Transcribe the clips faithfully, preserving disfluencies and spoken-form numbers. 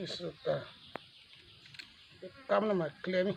Suka. Kam nama klem.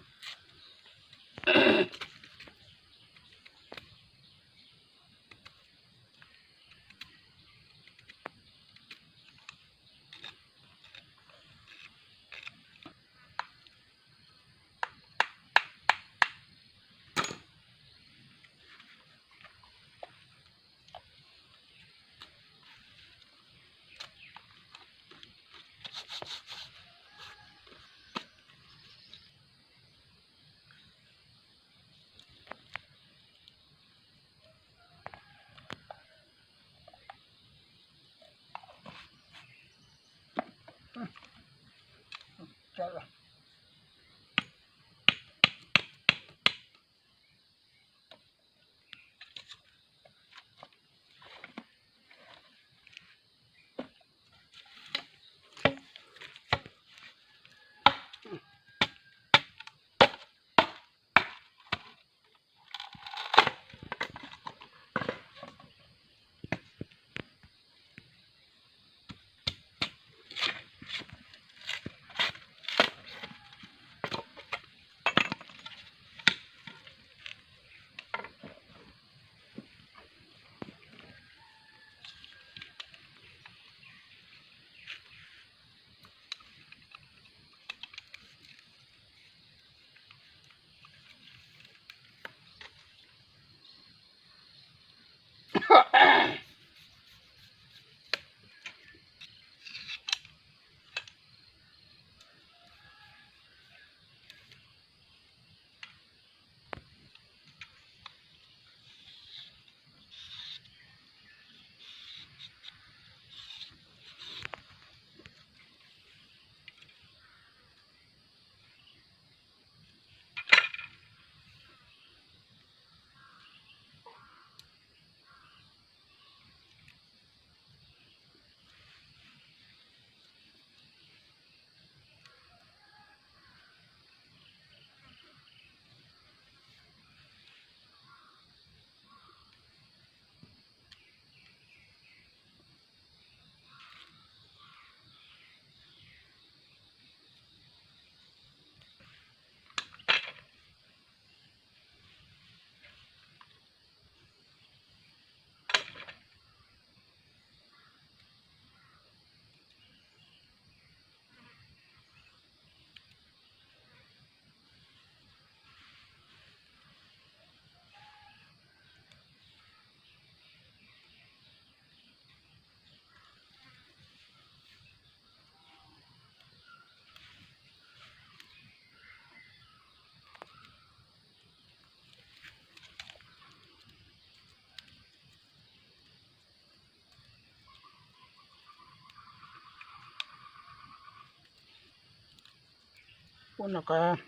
Puna ka,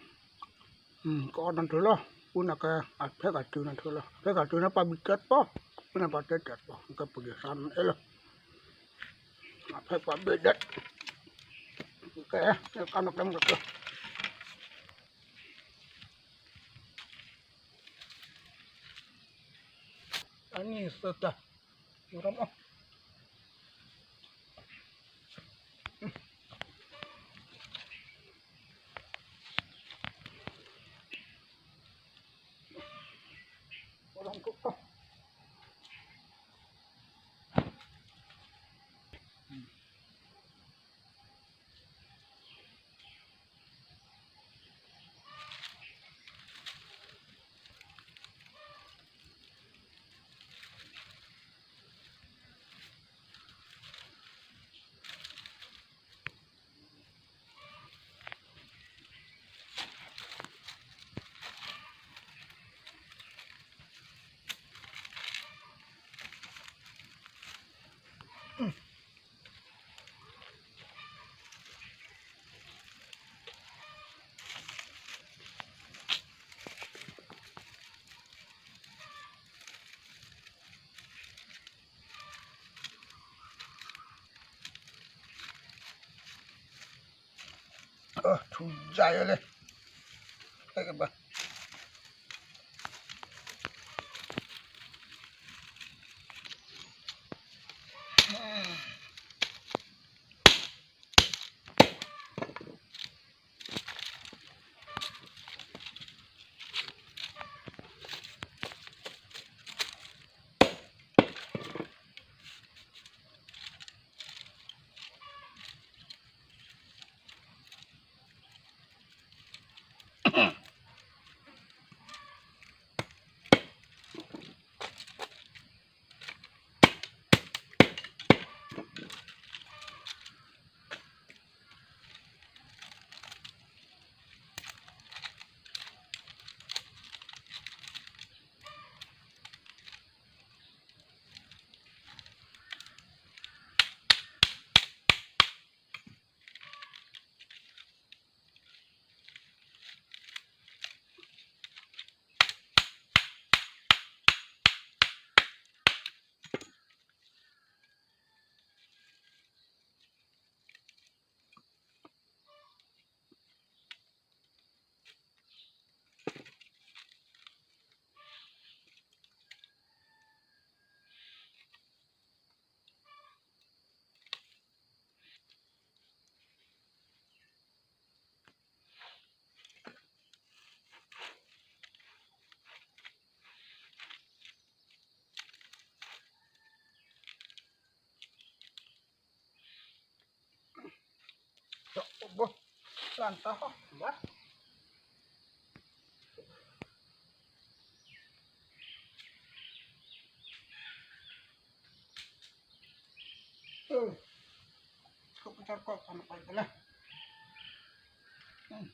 hmm, ko-on thulo. Puna ka aphek achu thulo. Aphek achu na pabikat po. Puna patekat po. Ka pulisan elo. Aphek pabikat. Oke, ya, kan oke, oke. Ani seta. Uram, oh. Uram kok, oh. Oh, thu jai le. Teke ba. Anta ho, ba. Tuh. Kok kejar kok sama kau itulah. Hmm.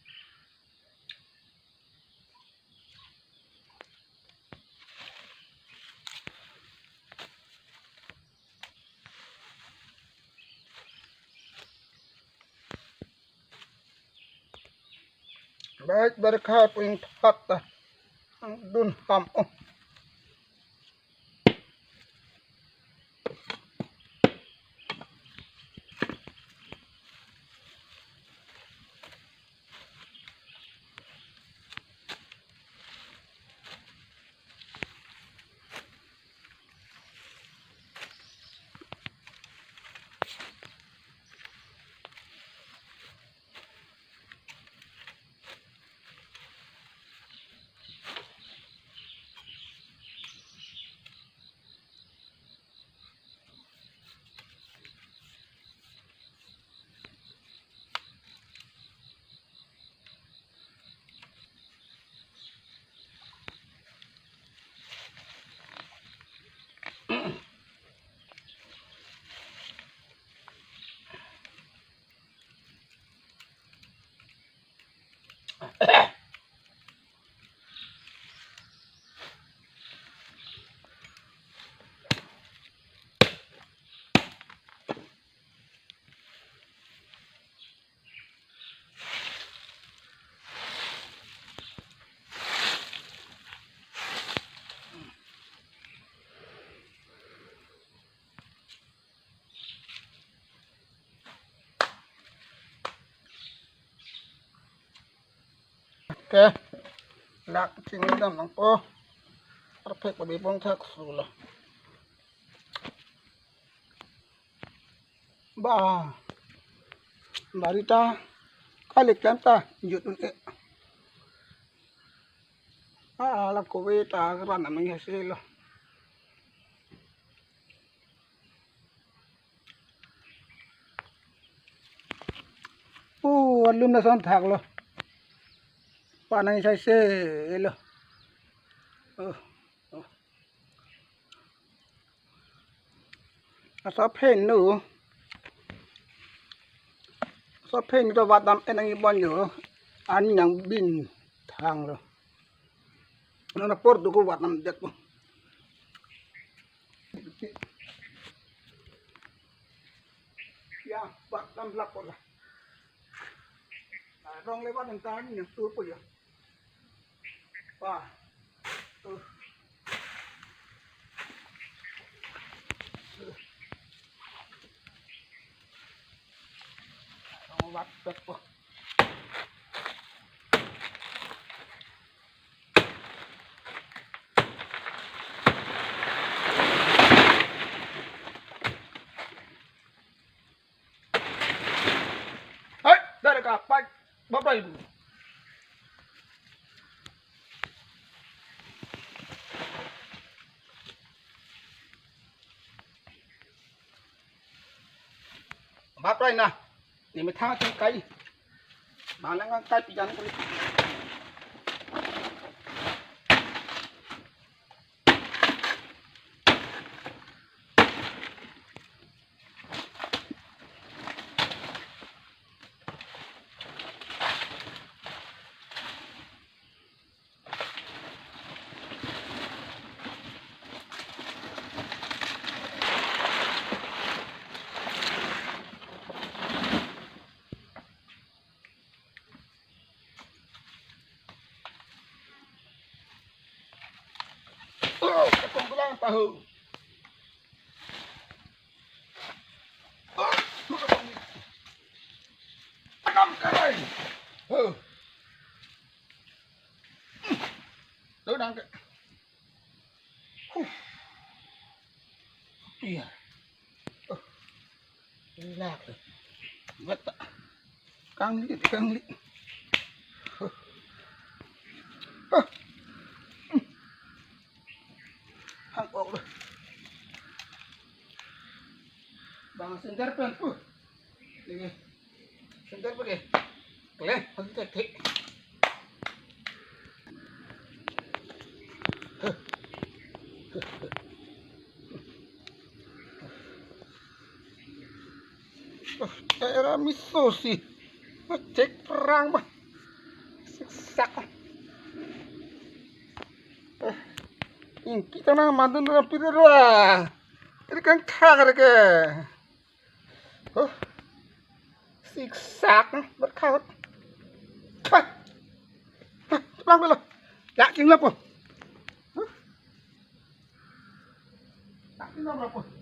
Baik, dari kai puing thak ta. Dun ham, oh. Oke. Lak chingdam nangpo. Perfect, pabi pong thak sulo. Ba. Bari ta kali klem ta jut un-e. Ah, la kove ta ran nang ya selo. Oh, alum na son thak lo. Pa nang sai se lo. Oh, oh. Asa phen lo. Asa phen to vat dam en nang ibon yo. An nang bin thang lo. Nana por duku vat nam det po. Ya, vat nam lak po la. Ah, rong le vat nam ta ni yang tur po ya. Pa. Uh. Rong vat det po. Hai, dari kapai, Bapak Ibu. Baprai na, ne methang atum kai. Bang nang kai pijan kali. Oh, ketong gelang tahu. Oh, ketong. Anam karai. Oh. Lo nang ke. Huh. Iya. Oh. Lak. Vet ta. Kangli, kangli. Huh. Huh. Hang ok lo. Bang sender pen. Huh. Ini. Sender pen ke. Kelen. Era miso si. Cek perang ba. Siksak. Eh, ingki tanang mandun dalam pirir wa. Ini kan kagak ke. Oh. Siksak berkaut. Kah. Hah, pulang dulu. Ya, king lapo. Hah? Ya, king lapo.